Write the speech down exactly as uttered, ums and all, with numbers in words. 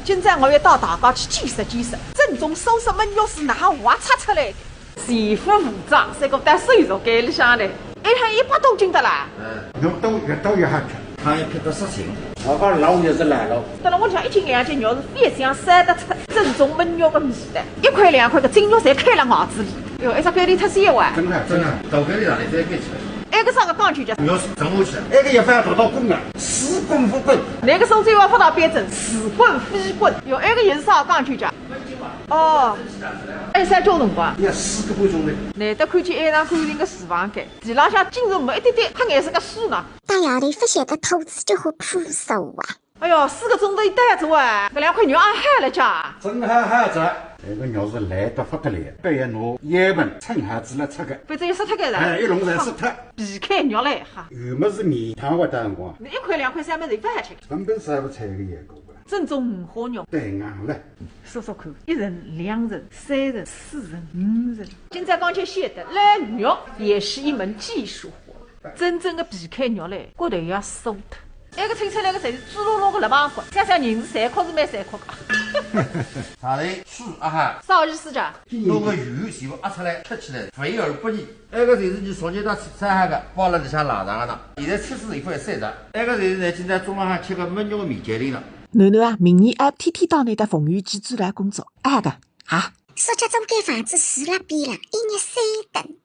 今朝我要带大家去见识见识，正宗苏式焖肉是哪能挖出来的。全副武装，赛过到手术间里向来，一趟一百多斤的啦。嗯，肉多，肉多也好吃，汤也撇得煞清。我讲老肉是老肉。等了我讲一斤两斤肉是非常烧得出正宗焖肉的味道，一块两块的精肉侪开了牙齿里。哟，一只概念太小哇。真的，真的，到搿里上来再开起来。埃个啥个讲究叫？肉是蒸下去，埃个也勿要做到滚啊，似滚勿滚。那个苏州话勿大标准，似滚非滚。哟，埃个也是啥讲究叫？哦，还是要交辰光。要四个半钟头。难得看见埃样干净的厨房间，地浪向竟然没一点点黑颜色的水呢。大爷的，勿晓得兔子就会扑手啊。哎哟，四个钟头一待着啊，搿两块肉也好了家。真好好着。埃个肉是烂得勿得了，必要拿烟盆盛好仔了出个。反正要杀脱个了。哎，一弄侪杀脱。皮开肉烂哈。有么是面汤活的辰光。那一块两块三么侪勿好吃。根本杀勿出一个效果个。正宗五花肉。对，硬了。数数看，一层、两层、三层、四层、五层。今朝刚刚晓得，来肉也是一门技术活。 真正的皮开肉烂，骨头要酥脱。埃个青菜来个侪是猪猡猡个辣帮骨，想想人是残酷是蛮残酷个。上头水啊哈，啥意思讲？弄个油全部压出来，吃起来肥而不腻。埃个侪是侬昨日到菜场个，包了里向冷藏个呢。现在吃是一块三十，埃个侪是呢，今朝中浪向吃个焖肉个面筋里了。囡囡啊，明年要天天到侬搭凤游记住来工作，哎个啊。苏家中间房子住辣边浪，一日三顿。